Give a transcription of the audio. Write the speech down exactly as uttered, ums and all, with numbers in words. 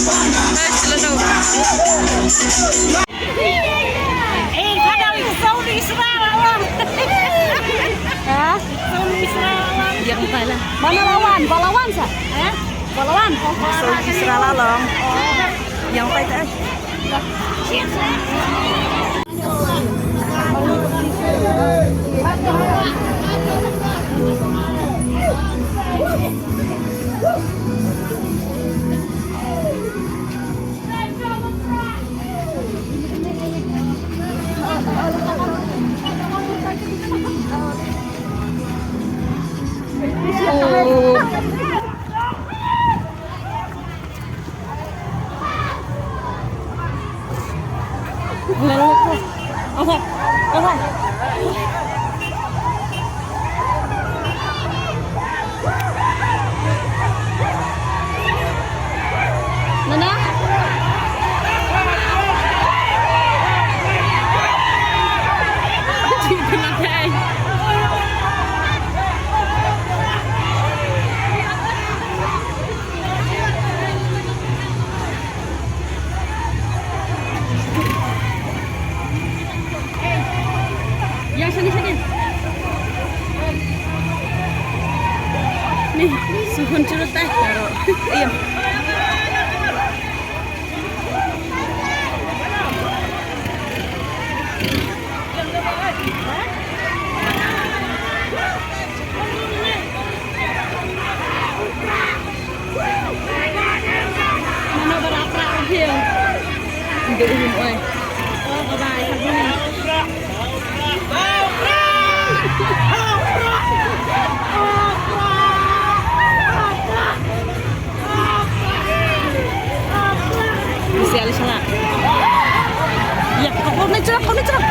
Ha? Yang Thailand. Mana lawan? Ba lawan sa? Ha? Ba lawan? Saudi Isra la long. Yang Thailand. Yang sini, sini. Nih, suhun curut, eh. Iya. Mano ba la prah u Hill? Ndu um oi. Oh, bye bye. Mesti ada salah. Ya, kau ni cerah, kau ni cerah.